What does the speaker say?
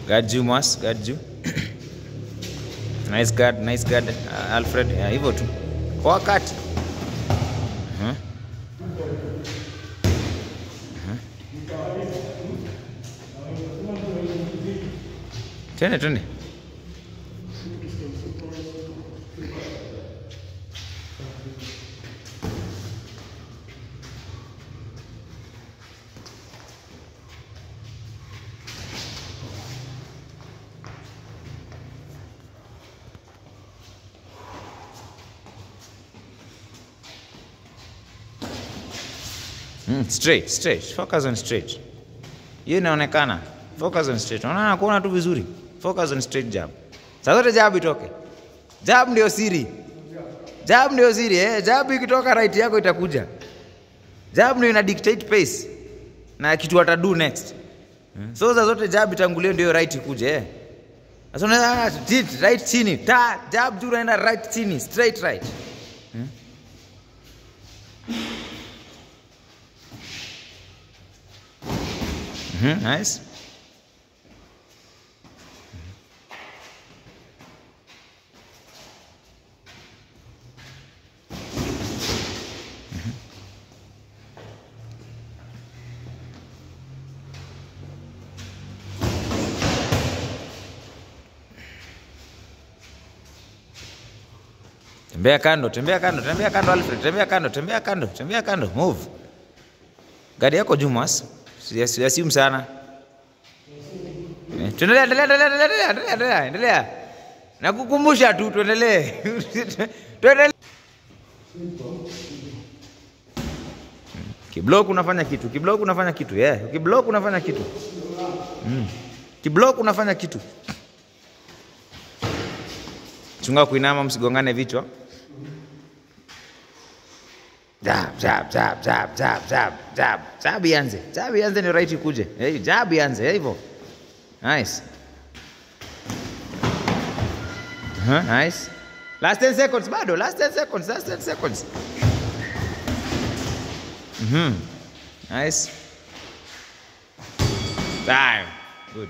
Guard juu Mwas, guard juu. Nice guard, nice guard Alfred. Yeah, hivyo tu. Kwa wakati. Twende twende. Straight, straight. Focus on straight. Hiyo inaonekana. Focus on straight. Unaona kuona tu vizuri. Focus on straight jab. Sasa zote jab itoke. Jab ndio siri. Jab ndio siri, eh. Jab ikitoka right yako itakuja. Jab ndio ina dictate pace na kitu atadu next. So sasa zote jab itangulie ndio right ikuje, eh. Sasa unaona right chini, ta jab tu unaenda right chini, straight right. Nice. Tembea kando, tembea kando, tembea kando Alfred, tembea kando, tembea kando, tembea kando, move. Gari yako juu Mwas. Siasimu sana. Tuendelee, endelea, endelea, endelea, endelea, endelea. Nakukumbusha tu tuendelee. Tuendelee. Kiblock unafanya kitu, kiblock unafanya kitu, yeah. Kiblock unafanya kitu. Kiblock unafanya kitu. Chunga kuinama msigongane vichwa. Jab, jab, jab, jab, jab, jab, jab. Jab ianze. Jab ianze ni right ikuje. Eh, jab ianze hivyo. Nice. Nice. Last 10 seconds bado, last 10 seconds, last 10 seconds. Nice. Time. Good.